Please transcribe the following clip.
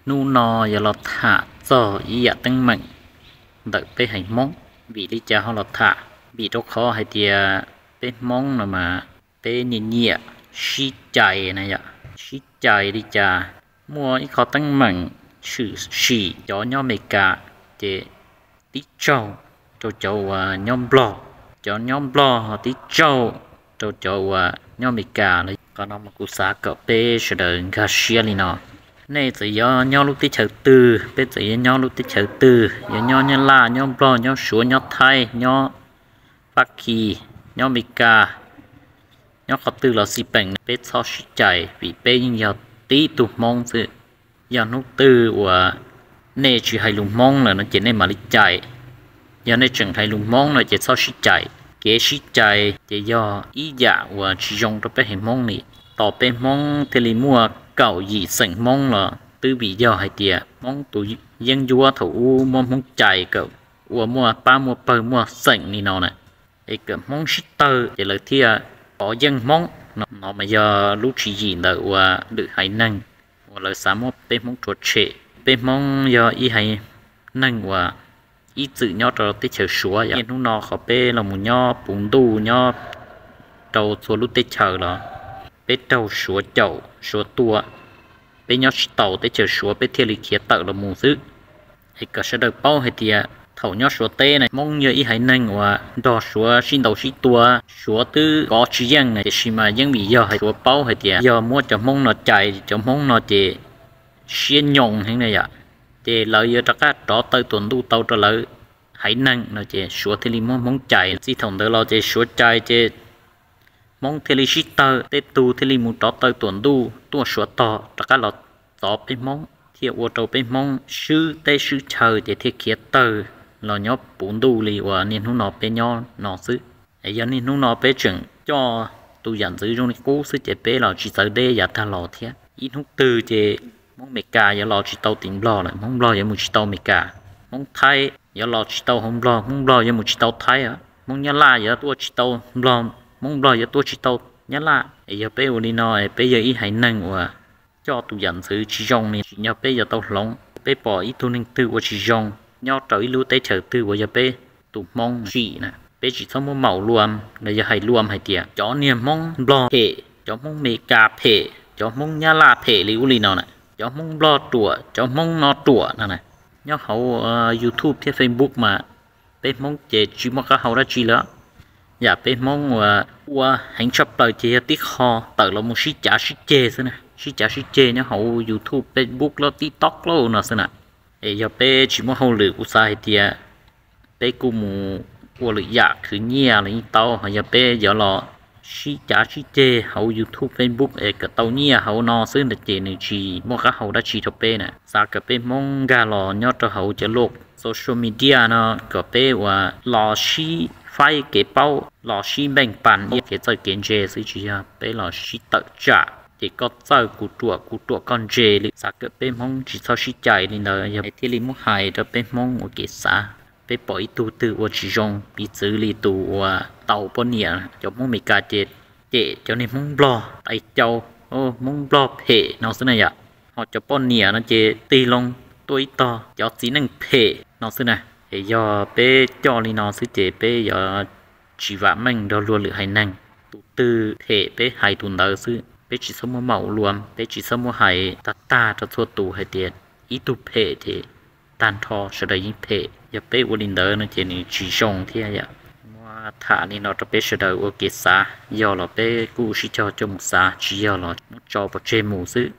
Hnub no yuav los tham txog ib yam teeb meem ntawm peb haiv Hmoob. Vim li cas ho los tham? Vim rau qhov hais tias peb Hmoob no mas peb nyiam nyiam sib cais na yom. Sib cais li cas? Muaj ib qho teeb meem tshwm sim cov nyob Amelikas, ces tib tsaug rau cov uas nyob Nplog, cov nyob Nplog ho tib tsaug rau cov uas nyob Amelikas lawm. Qhov no mas kuv xav kom peb sawv daws nkag siab li no. Nej txawm yuav nyob lub teb chaws twg, peb txawm yuav nyob lub teb chaws twg, yuav nyob Nyab Laj, nyob Nplog, nyob Suav, nyob Thaib, nyob Fab Kis, nyob Amelikas, nyob qhov twg los xij peem, peb txhob sib cais vim peb yeej yog tib tug Hmoob xwb. Yog hnub twg uas nej tsis hais lus Hmoob lawm no ces nej mam li cais. Yog nej tseem hais lus Hmoob no ces txhob sib cais. Kev sib cais ces yog ib yam uas tsis zoo rau peb haiv Hmoob li. Tos peb Hmoob thiaj li muaj kaum yim xeem Hmoob los twb vim yog hais tias Hmoob tus yeeb ncuab thaum ub muab Hmoob cais kom ua muaj pab muaj pawg muaj xeem li no na, es kom Hmoob sib tawg ces lawv thiaj pov yeej Hmoob no. No mas yog lub tswv yim ntawm uas lwm haiv neeg uas lawv xav muab peb Hmoob rhuav tshem. Peb Hmoob yog ib haiv neeg uas ib txwm nyob rau teb chaws Suav, yog niaj hnub no qhov peb los mus nyob puv ntuj nyob rau txhua lub teb chaws los peb raug Suav caum Suav tua. Peb nyob tsis taus teb chaws Suav peb thiaj li khiav tawm los mus xwb. Es kom sawv daws paub hais tias thaum nyob Suav teb na, Hmoob yog ib haiv neeg uas nrog Suav sib ntaus sib tua, Suav twb kov tsis yeej na, tiam sis mas yeej vim yog hais Suav paub hais tias yog muab cov Hmoob no cais, cov Hmoob no ces siab nyoos heev na yom, ces lawv yuav rov qab rov taw tuam ntuj tau rau lawv haiv neeg no ces Suav thiaj li muab Hmoob cais. Txij thaum ntawd los ces Suav cais ces Hmoob thiaj li sib tawg, tej tug thiaj li mus rov taw tuam ntuj tuaj Suav tog rov qab los txov peb Hmoob, thiaj ua rau peb Hmoob swb teb swb chaw ces thiaj khiav tawg los nyob puv ntuj li uas niaj hnub no peb nyob no xwb. Es yog niaj hnub no peb tseem coj tus yam ntxwv zoo li qub xwb ces peb los tsis txawv deb yav tag los thiab. Ib hnub twg ces Hmoob Amelikas yuav los tsis tau tim Nplog lawm, Hmoob Nplog yuav mus tsis tau Amelikas, Hmoob Thaib yuav los tsis tau hauv Nplog, Hmoob Nplog yuav mus tsis tau Thaib, Hmoob Nyab Laj yuav tuaj tsis tau Nplog, Hmoob Nplog yuav tuaj tsis tau Nyab Laj. Es yog peb ua li no es peb yog ib haiv neeg uas coj tus yam ntxwv tsis zoo li, tsim nyog peb yuav tau hloov. Peb pom ib tug neeg twg ua tsis zoo nyob rau ib lub teb chaws twg uas yog peb tus Hmoob tsim na, peb tsis txhob muab maum luam los yog hais luam hais tias cov niag Hmoob Nplog phem, cov Hmoob Amelikas phem, cov Hmoob Nyab Laj phem li ub li no na, cov Hmoob Nplog ruam, cov Hmoob no ruam no na. Nyob hauv YouTube thiab Facebook mas peb Hmoob ces tsis muaj qab hau dab tsi lawm. Yam peb Hmoob uas ua heev tshaj plaws ces yog tib qho tawm los mus sib cav sib ceg xwb na, sib cav sib ceg nyob hauv YouTube, Facebook, lub TikTok lauj no xwb na. Es yog peb tsis muaj hauj lwm kuv xav hais tias peb kuj mus ua lwm yam khwv nyiaj los yeej tau, ho yog peb yuav los sib cav sib ceg hauv YouTube, Facebook es kom tau nyiaj hauv no xwb na ces nws tsis muaj qab hau dab tsi rau peb na. Xav kom peb Hmoob nkag los nyob rau hauv cov lub social media no kom peb uas los sib faib kev paub, los sib npeej pas iab kev txawj kev ntse xwb, tsis yog peb los sib tawm tsam ces koj txawj kuv ruam, kuv ruam koj ntse li. Xav kom peb Hmoob tsis txhob sib cais li ntawd, yog thiaj li muab hais rau peb Hmoob ua kev xav. Peb pom ib tug twg ua tsis zoo, piv txwv li tus uas tau poj niam, cov Hmoob Amelikas ces cem cov niag Hmoob Nplog tais cau, Hmoob Nplog phem no xwb na yom. Ho cov poj niam no ces tig loo tuaj ib tog cov txiv neej phem no xwb na. Es yog peb coj li no xwb ces peb yuav tsis vam meej nrog luag lwm haiv neeg. Tus twg phem peb hais tus ntawd xwb, peb tsis txhob muab maum luam, peb tsis txhob muab hais tag tag rau txhua tus hais tias ib tug phem ces tag nrho sawv daws yeej phem. Yog peb ua li ntawd no ces nws tsis zoo thiab yom. Muab tham li no rau peb sawv daws ua kev xav, yog los peb kuj sib cog coj mus xav, tsis yog los muab tso pov tseg mus xwb.